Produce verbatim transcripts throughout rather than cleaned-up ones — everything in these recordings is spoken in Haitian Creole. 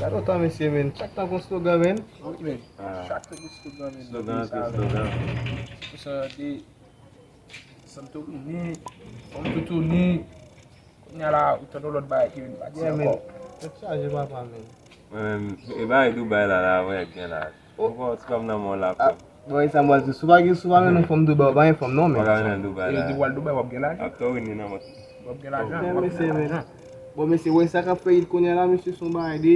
Gade otan mesye, men. Chak tan gon slogan, men. Wi, men. Ah, Chak tan gon slogan, men. Slogan antre slogan. Pou sa de Santorini, Santorini. Kounye a la, ou tande lòt bagay ki vin pati Yeah, men. ankò. Tèt chaje papa, men. Mwen menm, e bagay Dubai la, la, mwen gen la. Oh. Mwen pran ti kòm nan mwen la, Ah, bon, e sa m pral di. Si w pa gen, si w pa gen yon fanm Dubai, w pa gen fanm non, mwen men. ka nan Dubai E la. di w al Dubai, w ap gen lajan. Ap tou vini nan mwen. W ap gen lajan. Yeah, W ap mesye, gen men. lajan. Bon, mesye, wè sa k ap fè it kounye a la, mesye, se yon bagay de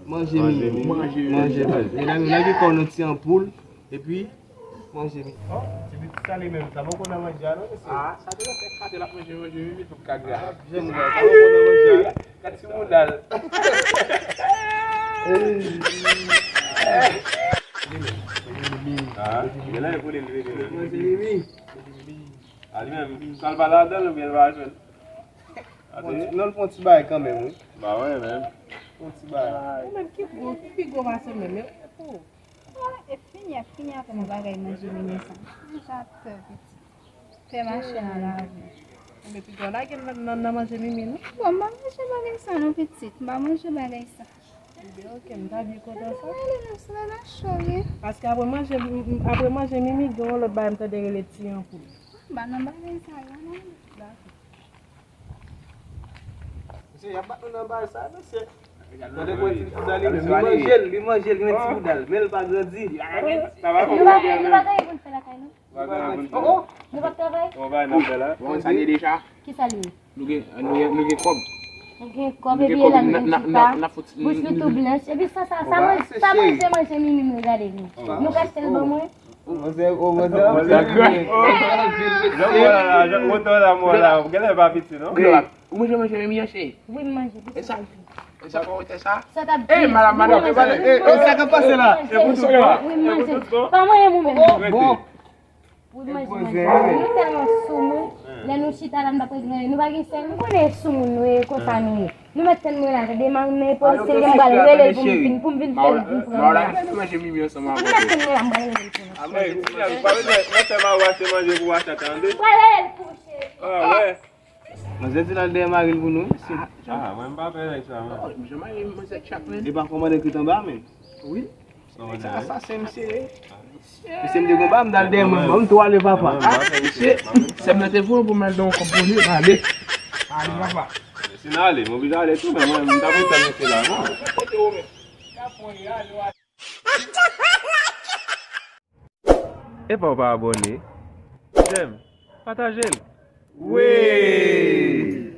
manje Manje mi. mi. Manje mi. Medam yo lage kò nan ti anpoul, epi manje mi. Oh, ti pitit sa li menm, sa poko nan manje a non, mesye. Ah, sa te fè kate l ap manje, manje, manje, manje, tout ka gra. Jèm gwa, sa poko nan manje a. Kat ti moudal. Ah, gen la pou li leve gen. Manje mi. A li menm, sa l pa ladan l oubyen l pa jwenn. Bon, non, l fè yon ti bagay kanmenm, wi. Ba wè menm. Fè yon ti bagay. Ou menm ki gwo, ki pi gwo pase menm, e pou. E fini ak fini ak yon bagay manje mimi sa. Deja pè pitit. Pè mache nan lavi. Ou menm pi gwo lage nan, nan, nan manje mimi, non? Bon, m pa manje bagay sa non pitit. M pa manje bagay sa. Ebyen, oke, m ta byen kontan sa. Ale nan sou la cho, wi. Paske apre manje, apre manje mimi, gen yon lòt bagay m tande rele ti anpoul. M pa nan bagay sa la non. Mesye, y ap bat nou nan bal sa, mesye. Gade kwen ti boudal li menm. Li manje l, li manje l, li met ti boudal. Men l pa grandi. Sa va Nou pa gen, nou pa gen pou n fè lakay nou. Oh, oh. Nou pa travay. Bon, bay nan fè la. Bon, sa ye deja. Ki sa li ye? Nou gen, nou gen, nou gen kòb. Nou gen kòb Nou epi gen kòb. la nou Na- gen na- ti na- pa. na fout- Bouch nou tou blanch. Epi sa, sa, sa Bon, mwen, se sa mwen cheri. se manje mimi m regade nou. Nou ka achte l ban mwen. Mwen se, oh, mwen se. Jan mwen la, jan mwen la, mwen la. Gade pa piti, non? Ou manje manje mimi an cheri? Wi, m manje. E sa? E sa pa wè sa? Sa t ap Eh, madam, madam, wi, madam. Manje. Eh, eh, sa k ap pase la? Wi, m manje. Pa manje mwen menm. Bon. Wi, m manje, Poze, manje. wi. Nou tèlman sou mwen. Lè nou chita la, m pa pran granyen. Nou pa gen sèl. M konnen sou moun nou ye, konsa nou ye. Nou mèt tann mwen la, tande, m a men polisye, m pral rele l pou m vin, pou m vin fè l vin pran mwen. Manje mimi ansanm M mèt tann mwen la, m pral rele l pou nou. Mwen, mwen fè mwen achte manje pou Asha, tande? M pral rele l pou cheri. Ah, wè. Manzè di l al dèyè mari l pou nou, mesye. Ah, mwen m pa pè nèg sa, mwen. Jan mari mwen se chat, men. E pa kòmandan ki t anba, men. Wi. Sa asasen, mesye. Mesye, m te konba, m t al dèyè mwen. Bon, m tou ale, papa. Mesye, sè m nan te voye pou m al nan yon kòb pou li, ale. Ale, papa. Si n ale, m oblije ale tou, men mwen, m ta kontan mesye la, non? Epa w pa abòne? Jèm, pataje l. Wi!